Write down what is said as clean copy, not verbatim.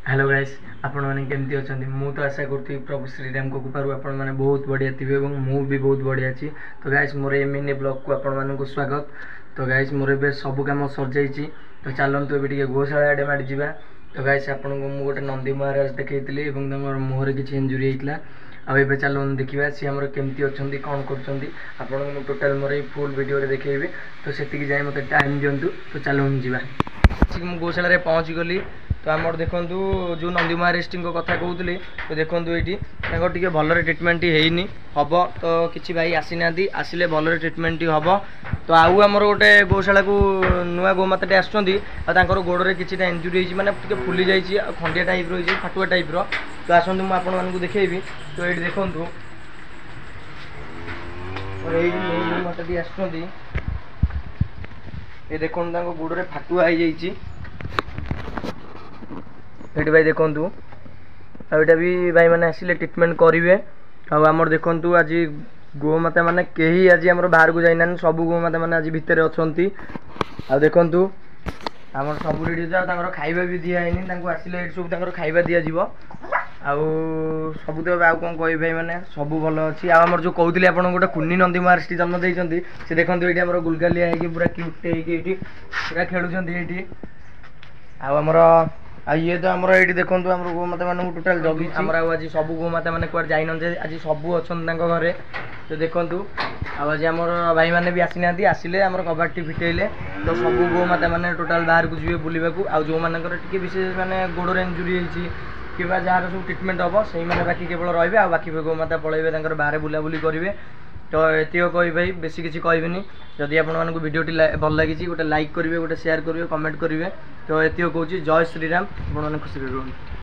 Hello guys, ଆପଣମାନେ କେମିତି ଅଛନ୍ତି? ମୁଁ ତ ଆଶା କରୁଥିବି ପ୍ରଭୁ ଶ୍ରୀରାମଙ୍କ କୃପାରୁ ଆପଣମାନେ ବହୁତ ବଢ଼ିଆ ଥିବେ ଏବଂ ମୁଁ ବି ବହୁତ ବଢ଼ିଆ ଅଛି। ତ ଗାଇସ୍, ମୋର ଏ ମିନି ବ୍ଲଗ୍କୁ ଆପଣମାନଙ୍କୁ ସ୍ୱାଗତ। ତ ଗାଇସ୍, ମୋର ଏବେ ସବୁ କାମ ସରିଯାଇଛି। ତ ଚାଲନ୍ତୁ ଏବେ ଟିକେ ଗୋଶାଳା ଆଡ଼େ ମାଡ଼ି ଯିବା। ତ ଗାଇସ୍, ଆପଣଙ୍କୁ ମୁଁ ଗୋଟେ ନନ୍ଦୀ ମହାରାଜ ଦେଖେଇଥିଲି ଏବଂ ତାଙ୍କର ମୁହଁରେ କିଛି ଇଞ୍ଜୁରି ହେଇଥିଲା। ଆଉ ଏବେ ଚାଲନ୍ତୁ ଦେଖିବା ସିଏ ଆମର କେମିତି ଅଛନ୍ତି, କ'ଣ କରୁଛନ୍ତି। ଆପଣଙ୍କୁ ମୁଁ ଟୋଟାଲ୍ ମୋର ଏଇ ଫୁଲ୍ ଭିଡ଼ିଓରେ ଦେଖେଇବି। ତ ସେତିକି ଯାଇ ମୋତେ ଟାଇମ୍ ଦିଅନ୍ତୁ। ତ ଚାଲନ୍ତୁ ଯିବା। ମୁଁ ଗୋଶାଳାରେ ପହଞ୍ଚିଗଲି। ତ ଆମର ଦେଖନ୍ତୁ, ଯେଉଁ ନନ୍ଦୀ ମହାରାଜଙ୍କ କଥା କହୁଥିଲି, ତ ଦେଖନ୍ତୁ ଏଇଠି ତାଙ୍କର ଟିକେ ଭଲରେ ଟ୍ରିଟମେଣ୍ଟଟି ହେଇନି, ହେବ। ତ କିଛି ଭାଇ ଆସିନାହାନ୍ତି, ଆସିଲେ ଭଲରେ ଟ୍ରିଟମେଣ୍ଟଟି ହେବ। ତ ଆଉ ଆମର ଗୋଟେ ଗୋଶାଳାକୁ ନୂଆ ଗୋମାତାଟେ ଆସୁଛନ୍ତି, ଆଉ ତାଙ୍କର ଗୋଡ଼ରେ କିଛିଟା ଇଞ୍ଜୁରି ହେଇଛି, ମାନେ ଟିକେ ଫୁଲି ଯାଇଛି ଆଉ ଖଣ୍ଡିଆ ଟାଇପ୍ର ହେଇଛି, ଫାଟୁଆ ଟାଇପ୍ର। ତ ଆସନ୍ତୁ, ମୁଁ ଆପଣମାନଙ୍କୁ ଦେଖେଇବି। ତ ଏଇଠି ଦେଖନ୍ତୁ, ଏଇଠି ଏଇ ଗୋମାତାଟି ଆସୁଛନ୍ତି। ଏ ଦେଖନ୍ତୁ, ତାଙ୍କ ଗୋଡ଼ରେ ଫାଟୁଆ ହେଇଯାଇଛି। ଏଇଠି ଭାଇ ଦେଖନ୍ତୁ, ଆଉ ଏଇଟା ବି ଭାଇମାନେ ଆସିଲେ ଟ୍ରିଟମେଣ୍ଟ କରିବେ। ଆଉ ଆମର ଦେଖନ୍ତୁ, ଆଜି ଗୋମାତା ମାନେ କେହି ଆଜି ଆମର ବାହାରକୁ ଯାଇନାହାନ୍ତି, ସବୁ ଗୋମାତା ମାନେ ଆଜି ଭିତରେ ଅଛନ୍ତି। ଆଉ ଦେଖନ୍ତୁ, ଆମର ସବୁ ରେଡ଼ି ଅଛି। ଆଉ ତାଙ୍କର ଖାଇବା ବି ଦିଆ ହେଇନି, ତାଙ୍କୁ ଆସିଲେ ଏଇଠି ସବୁ ତାଙ୍କର ଖାଇବା ଦିଆଯିବ। ଆଉ ସବୁ ତ ଏବେ ଆଉ କ'ଣ କହିବି ଭାଇ ମାନେ, ସବୁ ଭଲ ଅଛି। ଆଉ ଆମର ଯେଉଁ କହୁଥିଲି ଆପଣଙ୍କୁ, ଗୋଟେ କୁନି ନନ୍ଦୀ ମହାରାଜଟି ଜନ୍ମ ଦେଇଛନ୍ତି, ସେ ଦେଖନ୍ତୁ ଏଇଠି ଆମର ଗୁଲଗାଲିଆ ହେଇକି ପୁରା କ୍ୟୁଟ୍ ହେଇକି ଏଇଠି ପୁରା ଖେଳୁଛନ୍ତି ଏଇଠି। ଆଉ ଆମର ଆଉ ଇଏ ତ ଆମର ଏଇଠି ଦେଖନ୍ତୁ, ଆମର ଗୋମାତା ମାନଙ୍କୁ ଟୋଟାଲ ଜଗିଛି ଆମର। ଆଉ ଆଜି ସବୁ ଗୋମାତା ମାନେ କୁଆଡ଼େ ଯାଇନାହାନ୍ତି, ଆଜି ସବୁ ଅଛନ୍ତି ତାଙ୍କ ଘରେ। ତ ଦେଖନ୍ତୁ, ଆଉ ଆଜି ଆମର ଭାଇମାନେ ବି ଆସିନାହାନ୍ତି, ଆସିଲେ ଆମର କବାଟଟି ଫିଟେଇଲେ ତ ସବୁ ଗୋମାତା ମାନେ ଟୋଟାଲ ବାହାରକୁ ଯିବେ ବୁଲିବାକୁ। ଆଉ ଯେଉଁମାନଙ୍କର ଟିକେ ବିଶେଷ ମାନେ ଗୋଡ଼ରେ ଇଞ୍ଜୁରି ହେଇଛି କିମ୍ବା ଯାହାର ସବୁ ଟ୍ରିଟମେଣ୍ଟ ହେବ, ସେଇମାନେ ବାକି କେବଳ ରହିବେ, ଆଉ ବାକି ଗୋମାତା ପଳେଇବେ ତାଙ୍କର ବାହାରେ ବୁଲାବୁଲି କରିବେ। ତ ଏତିକ କହିବି ଭାଇ, ବେଶୀ କିଛି କହିବିନି। ଯଦି ଆପଣମାନଙ୍କୁ ଭିଡ଼ିଓଟି ଭଲ ଲାଗିଛି, ଗୋଟେ ଲାଇକ୍ କରିବେ, ଗୋଟେ ସେୟାର କରିବେ, କମେଣ୍ଟ କରିବେ। ତ ଏତିକ କହୁଛି, ଜୟ ଶ୍ରୀରାମ, ଆପଣମାନେ ଖୁସିରେ ରୁହନ୍ତୁ।